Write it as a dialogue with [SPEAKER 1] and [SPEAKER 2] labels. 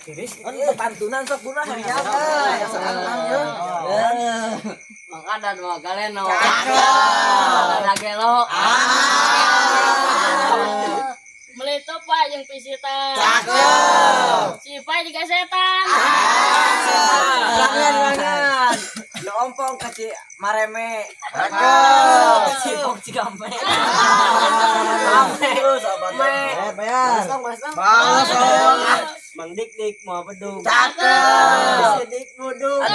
[SPEAKER 1] Kan pantunan sok guna hayang. Sekarang ya.
[SPEAKER 2] Mang Adan mah galeno.
[SPEAKER 1] Cakep.
[SPEAKER 2] Ada gelo.
[SPEAKER 3] Meuli topa jeung pisitan.
[SPEAKER 1] Cakep.
[SPEAKER 3] Si Pai juga setan.
[SPEAKER 2] Jangan, jangan. Lu ompong ke Mareme.
[SPEAKER 1] Cakep.
[SPEAKER 2] Cipok Cikame.
[SPEAKER 1] Bayar, bayar.
[SPEAKER 2] Balas dong, balas dong.
[SPEAKER 1] Balas dong.
[SPEAKER 2] Mang Dik Dik mau bedung.
[SPEAKER 1] Cakep.
[SPEAKER 2] Si Dik budung.